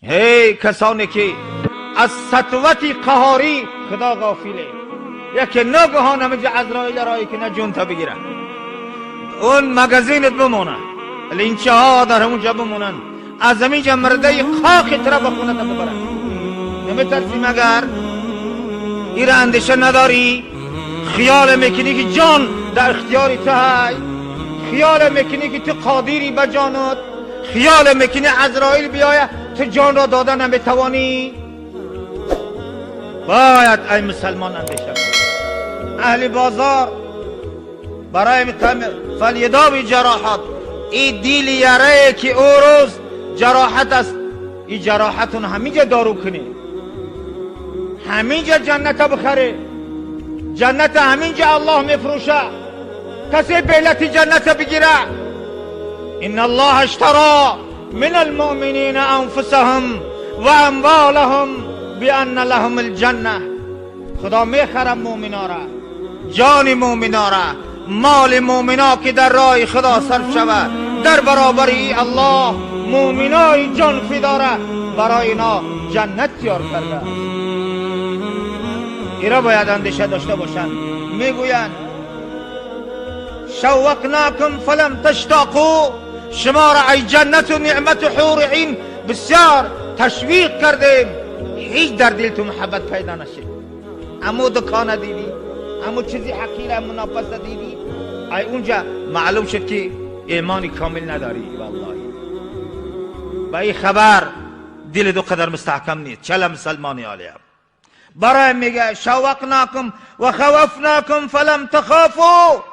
Эй касоне ки аз сатвати қаҳорӣ худо ғофиле, яке ногаҳон ҳаминҷа Азроил рое ки на ҷонта бигира, он магазинат бимона, линчаҳо дар ҳамонҷа бимонанд, аз ҳаминҷа мурдаи хоки тура ба хоната бибаранд. Наметарсӣ магар? Ира андеша надорӣ? Хиёл мекунӣ ки ҷон дар ихтиёри ту ҳай? Хиёл мекунӣ ки ту қодирӣ ба ҷонат? Хиёл мекунӣ Азроил биёя ту ҷонро дода наметавонӣ? Бояд ай мусалмон андеша кун. Аҳли бозор барои фалйадови ҷароҳат, и дили ярае ки ӯ рӯз ҷароҳат аст, и ҷароҳатун ҳаминҷа дору кунӣ, ҳаминҷа ҷанната бихарӣ. Ҷанната ҳаминҷа Аллоҳ мефурӯша. Касе билети ҷанната бигира. إن الله اشترى من المؤمنين أنفسهم وأموالهم بأن لهم الجنة. خدا میخره مؤمنا را، جان مؤمنا را، مال مؤمنا که در راه خدا صرف شود. در برابر الله مؤمنای جان فدا را برای اینا جنت تیار کرده است. ایرا باید اندیشه داشته باشند. میگویند شوقناکم فلم تشتاقوا، شما را ای جنت و نعمت و حور عین بسیار تشویق کردیم، هیچ در دل تو محبت پیدا نشد. امو دکان دیدی، امو چیزی حقیر منافس دیدی، ای اونجا معلوم شد که ایمانی کامل نداری. والله با این خبر دل دو قدر مستحکم نیست. چلا مسلمانی عالیم برای میگه شوقناکم و خوفناکم فلم تخافوا،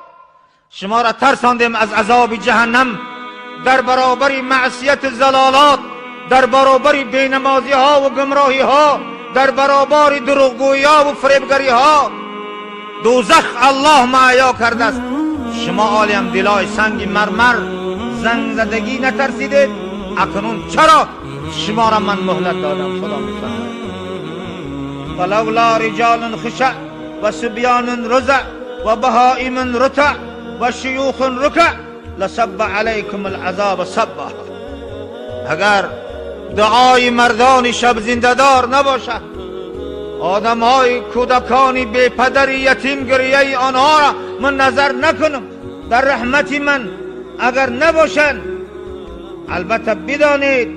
شما را ترساندیم از عذاب جهنم در برابر معصیت زلالات، در برابر بینمازی ها و گمراهی ها، در برابر دروغگویی ها و فریبگری ها. دوزخ الله معیا کرده است. شما عالیم دلای سنگ مرمر زنگ زدگی نترسیدید. اکنون چرا شما را من مهلت دادم؟ خدا میفرماید فلولا رجال خشع و صبیان رضع و بهائم رتع و شیوخ رکع لصب علیکم العذاب صبا. اگر دعای مردان شب زنده‌دار نباشد، آدم های کودکانی بی پدر یتیم گریه آنها را من نظر نکنم، در رحمت من اگر نباشند، البته بدانید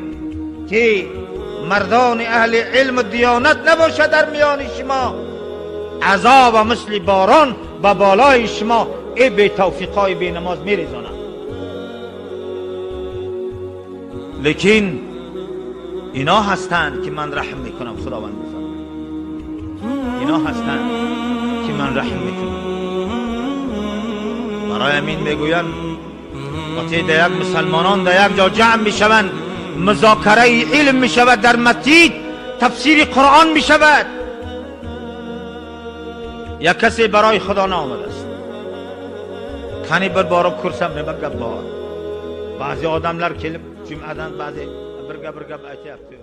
که مردان اهل علم و دیانت نباشد در میان شما، عذاب مثل باران به بالای شما ای بی توفیقای بی نماز میریزانند. لیکن اینا هستند که من رحم میکنم. خداوند میفرماید اینا هستند که من رحم میکنم. برای همین میگویند وقتی در یک مسلمانان در یک جا جمع میشوند، مذاکره علم میشود، در مسجد تفسیر قرآن میشود، یک کسی برای خدا نآمده است. Qani bir borib ko'rsam nima gap bor. Ba'zi odamlar kelib jumadan ba'zi bir gap aytyapti.